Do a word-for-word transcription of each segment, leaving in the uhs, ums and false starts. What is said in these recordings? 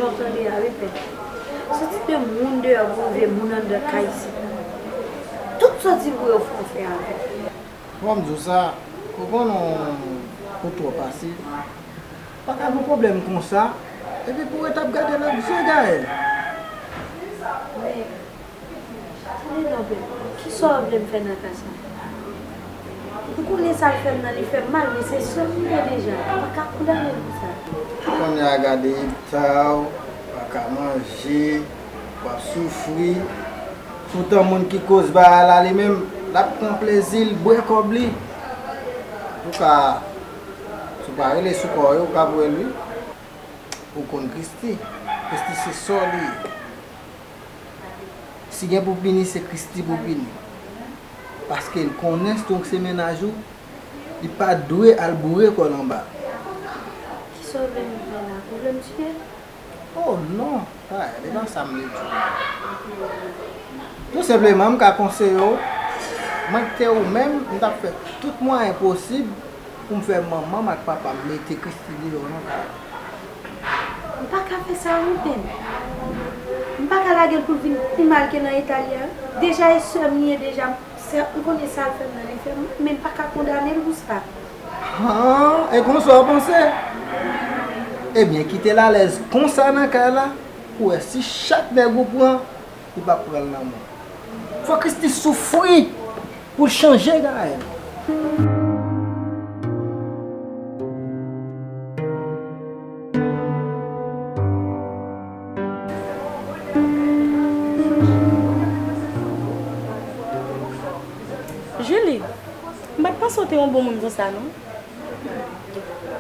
Sa w tande a wi, pè. Soti de moun deyò pou rive moun anndan kay isit la. Tout sa w di pou yo fè, w fè avè l. Fò m di w sa, ou konnen w, ou twò pasif. Pa ka gen pwoblèm konsa, epi pou w ret ap gade l ak zye Gaëlle. Men, tande non, pè, kisa w vle m fè nan ka sa? Ou konnen sa l fè m nan, li fè m mal, men se sè m li ye deja, m pa ka kondane l pou sa. Kounye a gade eta w, pa ka manje, w ap soufri. Poutan moun ki koz bagay la li menm, l ap pran plezi l, bwè kòb li. Antouka, si w pa rele sou kò w, ou ka bwè l wi. Ou konn Christie, Christie se sè w li ye. Si gen pou pini, se Christie pou pini. Paske l konnen Strong se mennaj ou, li pa dwe al boure kò l anba. Kisa w vle m fè la? Ou vle m tiye l? Oh non, pa, se pa sa m vle di. Tou senpleman, m ka konseye w, mwen k te ou menm, m t ap fè tout mwayen posib pou m fè manman m ak papa m mete Christie deyò nan kay la. M pa ka fè sa wi, pè m. M pa ka lage l pou l vin pi mal ke nan eta l ye a. Deja e sè m li ye deja. Sè, ou konnen sa l fè m nan, li fè m, men m pa ka kondane l pou sa. Han, e konsa w panse? Ebyen, kite l alèz konsa nan kay la, pou w wè si chak nèg ou pran, li p ap pran l nan men w. Fò Christie soufri pou l chanje Gaëlle. Julie, m pa t panse w te yon bon moun konsa, non.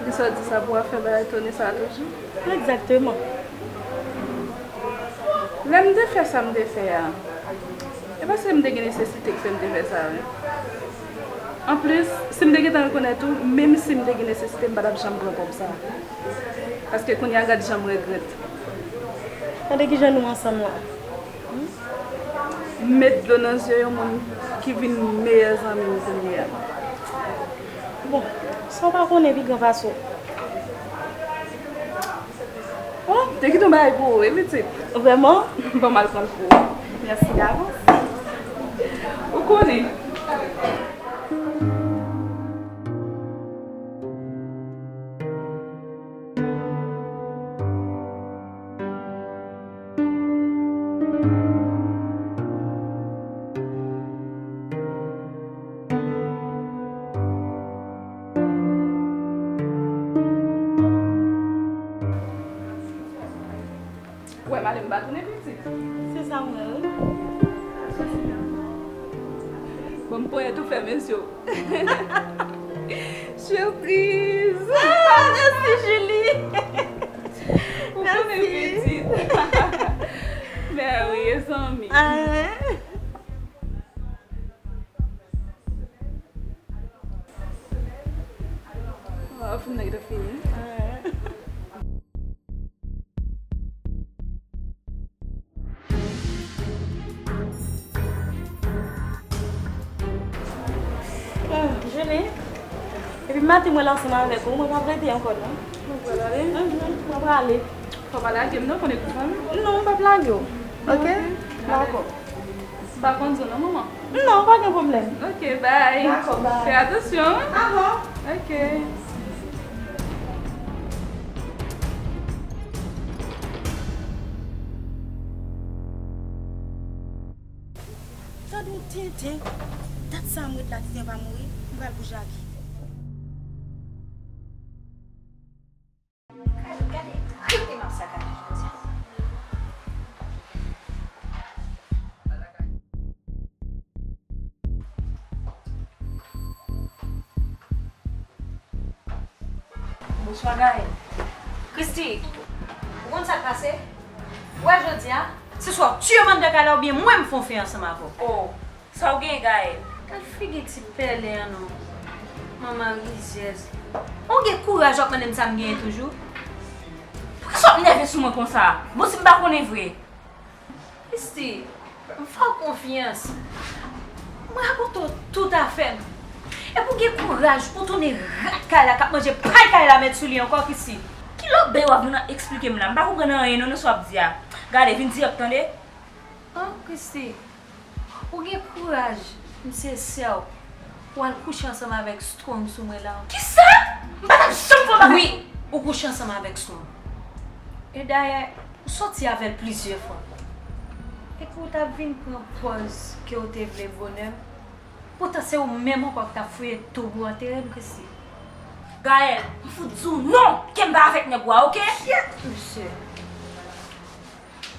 Kisa w di sa pou w ap fè bagay toni sa toujou? Egzakteman. Lè m te fè sa m te fè a, e paske m te gen nesesite k fè m te fè sa, wi. Anplis, si m te gentan rekonèt ou, menm si m te gen nesesite, m pa t ap janm pran kòb sa. Paske kounye a, gad jan m regrèt. Gade kijan nou ansanm la. M met dlo nan zye yon moun ki vin meyè zanmi m kounye a. Bon, sa w pa konnen pi gran pase w. Oh, te kite yon bagay pou ou, wi, pitit. Vrèman? Ban m al pran l pou ou. Mèsi davans. Ou konnen. Ou wè m ale m pa tounen pitit. Se sa m wè wi. Bon, m ponyèt ou fèmen zye w. Surprise! Ah, mèsi Julie. Ou konnen pitit. Mèsi. Mèsi zanmi. Ah. Oh, fim nan gentan fini. Ah. Hmm, Julie. Epi maten mwen la ansanm avèk ou, mwen p ap rete ankò non. Mwen pral ale. Mhm, mwen prale. Fò pa lage m non, konnen kouzen m. Non, m p ap lage w. Ok? Ok. Dakò. M pa konn zòn non, manman. Non, pa gen pwoblèm. Ok, bye. Dakò, bye. Fè atansyon. Ahò. Ok. Tande yon tenten. Dat sa a m ret la, tenten pa mouri, m pral bouje a pye. Gade, gade, kote m ap sakaje jodi a. Bonswa, Gaëlle. Christie, ou konn sa k pase? Ou wè jodi a, se swa w tiye m anndan kay la oubyen mwen m fè yon fen ansanm avè w. Oh, sa w genyen, Gaëlle? Gad figi ti pèlen an non. Manman rizyèz. Ou gen kouraj w ap mande m sa m genyen toujou? Poukisa w ap nève sou mwen konsa? Bon, si m pa konnen vre. Christie, m fè w konfyans. Mwen rakonte w tout afè m. Epi w gen kouraj pou w tounen rat kay la k ap manje pay kay la mèt sou li ankò, Christie. Ki lòbèy w ap vin eksplike m la? M pa konprann anyen non nan sa w ap di a. Gade, vin dirèk tande. Oh, Christy, ou gen kouraj, m se sè w, pou w al kouche ansanm avèk Strong sou mwen la. Kisa? M pa t ap janm fè yon bagay. Wi, ou kouche ansanm avèk Strong. E dayè, ou sòti avè l plizyè fwa. Epi ou t ap vin pran pòz ke w te vle bonè m. Poutan se ou menm ankò ki t ap fouye tonm ou antere m, Christy. Gaëlle, m fout di w non, ke m pa avèk nèg ou a, oke? Kyèt, mesye.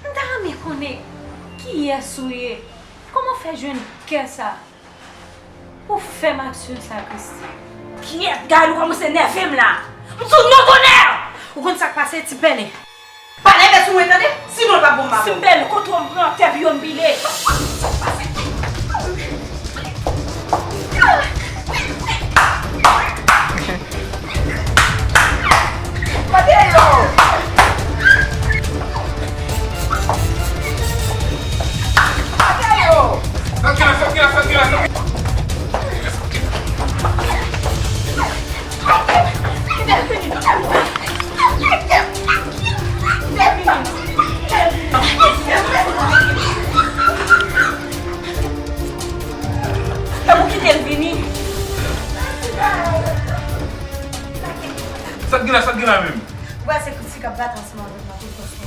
M ta renmen konnen kiyès ou ye. Kòman w fè jwenn kè sa pou w fè m aksyon sa, Christy? Kyèt, Gaëlle, ou kòmanse nève m la. M di w non, tonnè! Ou konn sa k pase, ti pèlen? Pa nève sou mwen, tande? Sinon, l p ap bon m ba w. Si m bèl, kote w m pran tè pi yo m pile. Kote yo? Kote yo? Sa k gen la, sa k gen la, sa k gen la, sa k gen la? Sa k gen la, sa k gen la menm? Ou wè se Christy k ap bat ansanm avèk Marco Cosmo.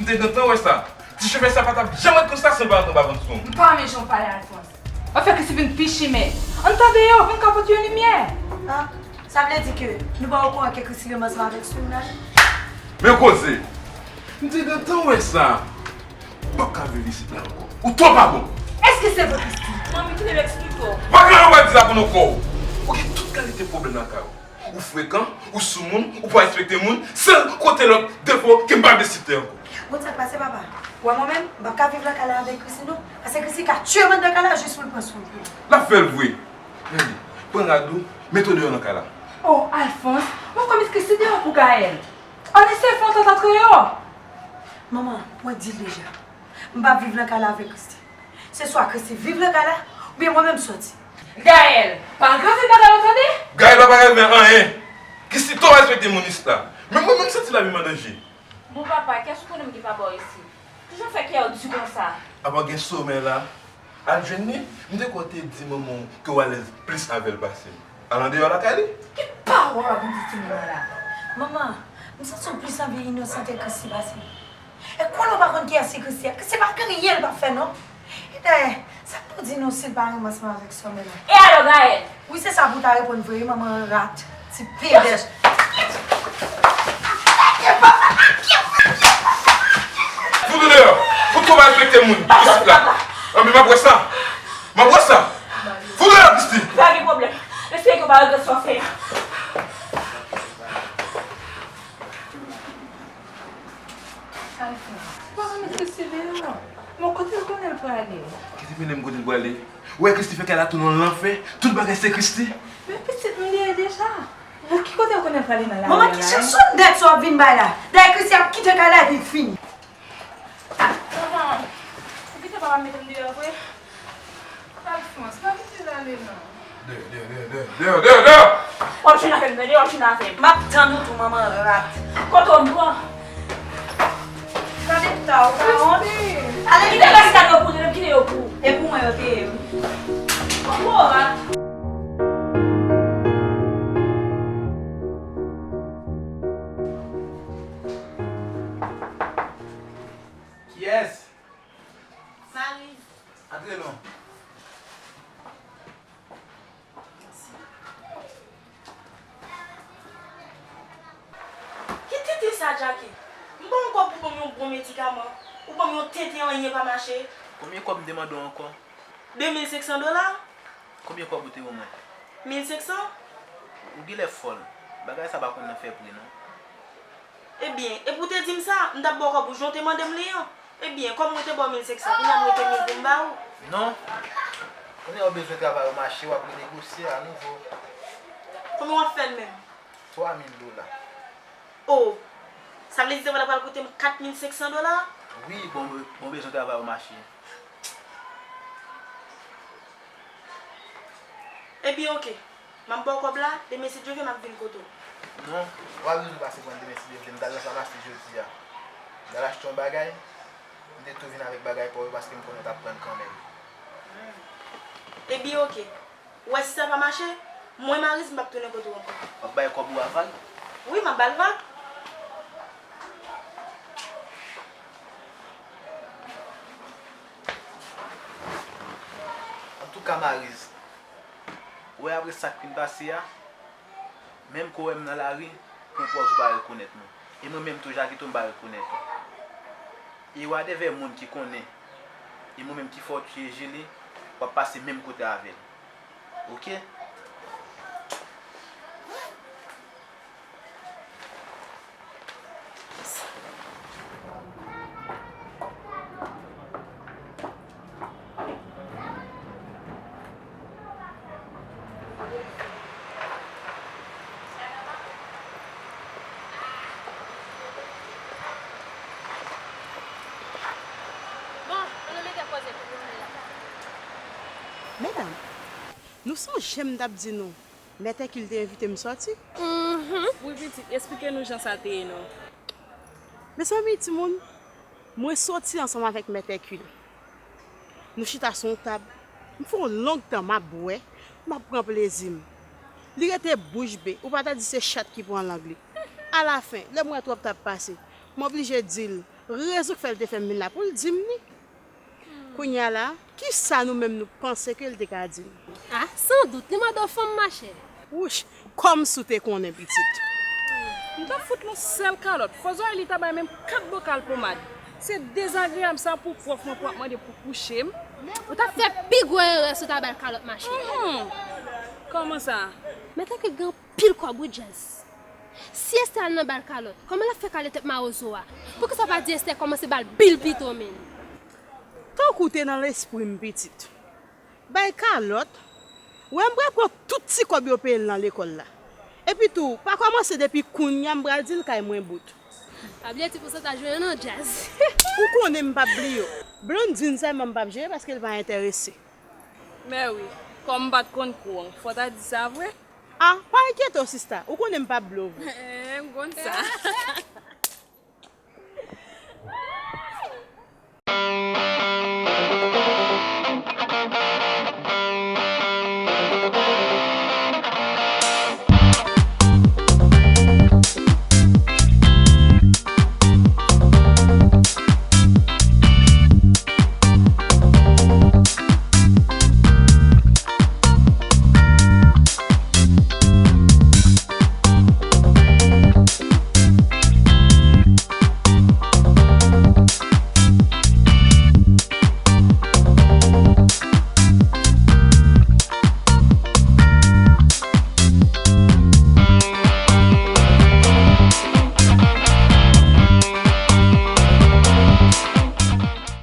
M te gentan wè sa. Ti chofè sa pa t ap janm ret konsa san l pa rantre anba van Strong. M pa renmen jan w pale, Alphonse. W ap fè Christy vin pi chimè. Ann tande yo, vin ka pote yon limyè. Ah, sa vle di ke nou pa okouran ke Christy renmen ansanm avèk Strong nan? Men koze! M te gentan wè sa. M p ap ka viv isit la ankò. Ou twò pa bon! Èske se vre, Christy? Manmi, kite m eksplike w. Pa gen anyen w pral di la pou non kò w. Ou gen tout kalite pwoblèm lakay ou. Ou frekan, ou soumoun, ou pa respekte moun, sèl kote lòt defo ke m pa vle site ankò. Ou konn sa k pase, papa? Ou wè mwen menm, m p ap ka viv nan kay la avèk Christy non, paske Christy ka tiye m anndan kay la jis pou l pran swen m. L ap fè l vre. Gade, pran rad ou, mete w deyò nan kay la. Oh, Alphonse, mwen kòm Christy deyò pou Gaëlle. Ann eseye fè yon tant antre yo. Manman, mwen di l deja. M p ap viv nan kay la avèk Christy. Se swa Christy viv nan kay la, oubyen mwen menm sòti. Gaëlle, pa agrave bagay yo tande. Gaëlle p ap agrave anyen. Christy twò respekte moun isit la. Men mwen menm m santi lavi m an danje. Bon papa, kiyès ou konnen m gen pa ba w isit? Kijan w fè kè w di konsa? Apa gen somèy la? Al jwenn li, m te kwè w te di manman w ke w alèz plis avè l pase m. Al andeyò lakay li. Ki pawòl w ap vin di timoun nan la? Manman, m santi w plis anvi inosante Christy pase m. E konnen w pa konn kiyès ki Christy a. Christy pa gen anyen l p ap fè non. E dayè, sa k pou di nou si l pa renmen ansanm avèk sòmè la? E alò, Gaëlle? Wi, se sa pou w ta reponn vre, wi, manman rat, ti pèdèch. Fout ou deyò! Ou twò pa respekte moun isit la. Anben, m ap wè sa. M ap wè sa. Fout ou deyò, Christy. Pa gen pwoblèm. Espere ke w pa regrèt sa w fè a. Alphonse, pa ka met Christy deyò. Bon, kote l konnen l prale? Kite mennen m kote l prale. Ou wè Christy fè kay la tounen yon lanfè. Tout bagay se Christy. Men pitit m li ye deja. Bon, ki kote l konnen l prale nan lari a la? Manman, ki jan sònèt sa w ap vin bay la? Dayè Christy ap kite kay la epi fini. Manman, ou kite papa m mete m deyò vre? Alphonse, pa kite l ale non. Deyò, deyò, deyò, deyò, deyò, deyò, deyò! W ap jwenn avè m, tande, w ap jwenn avè m. M ap tann ou tou, manman rat. Kote w m pran? Gade ta, ou pa wont? Ale, kite rès kado pou ou, kite yo pou ou. E pou mwen yo te ye, wi. Manman rat. Kiyès? Marie. Antre non. Ki tenten sa, Jackie? M ba w kòb pou ban m yon bon medikaman. Ou ban m yon tenten anyen pa mache. Konbyen kòb m te mande w ankò? De mil senk san dola. Konbyen kòb ou te ban mwen? Mil senk san. Ou genlè fòl. Bagay sa pa konn nan fè pri non. Ebyen, epi w te di m sa, m t ap ba w kòb ou jan w te mande m li an. Ebyen, kòm mwen te ba w mil senk san, kounye a m rete mil pou m ba ou. Non. Kounye a ou bezwen travay ou mache, w ap renegosye a nouvo. Konbyen w ap fè l menm? Twa mil dola. O! Sa vle di travay la pral koute m kat mil senk san dola? Wi, bon, bon bezwen travay ou mache. Ebyen, oke. M ap ba w kòb la, demen si Dye vle m ap vin kote w. Non, w ap bezwen pase pran demen si Dye vle. M t al nan famasi jodi a. M t al achte yon bagay, m te tou vin avèk bagay pa w yo paske m konnen w t ap pran kanmenm. Ebyen, oke. Ou wè si sa pa mache, mwen Mariz m p ap tounen kote w ankò. W ap bay kòb ou a vag? Wi, m ap ba l vag. Antouka, Mariz, ou wè apre sa k fin pase a, menm ke w wè m nan lari, pou yon pòz ou pa rekonèt mwen. E mwen menm tou, Jakito, m pa rekonèt ou. E wadèvè moun ki konnen, e mwen menm ki fè w tiye Jili, w ap pase menm kote avè l. Oke? Bon, ann nou mete koze pou nou la. Medam, nou sonje m t ap di nou, Mèt Èkil te envite m sòti? Mhm. Wi, pitit, esplike nou jan sa te ye non. Mezanmi, timoun, mwen soti ansanm avèk Mèt Èkil. Nou chita sou yon tab. M fè yon long tan m ap bwè, m ap pran plezi m. Li rete bouch be, ou pa ta di se chat ki pran lang li. Alafen, lè m wè twòp t ap pase, m oblije di l rezon k fè l te fè m vin la pou l di m li. Kounye a la, kisa nou menm nou panse ke l te ka di n? Ah, sandout, li mande w fanm, machè. Wouch, kòmsi w te konnen, pitit. M t ap fout l yon sèl kalòt. Fò zòrèy li ta bay menm kat bokal pomad. Se dezagreyab sa pou pwòf mwen pou ap mande pou kouche m. Ou t ap fè pi gwo erè si w ta ba l kalòt, machè. Mhm. Kòman sa? Mèt Èkil gen anpil kòb wi, Jazz. Si Esther al nan ba l kalòt, kòman l ap fè kale tèt mawozo a? Poukisa w pa di Esther kòmanse ba l bil pito, menm? Tankou w te nan lespri m, pitit. Bay kalòt? Wè m pral pran tout ti kòb yo peye l nan lekòl la. Epi tou, pa kòmanse depi kounye a m pral di l kay mwen bout. Pa bliye ti pousantaj ou yo non, Jazz. Ou konnen m p ap bliye w. Blondine sèlman m p ap jere paske l pa enterese. Mè wi, kòm m pa t konn kou an, fò w ta di sa vre. Ah, pa enkyete w sista, ou konnen m p ap blow vre. Eh, m konn sa.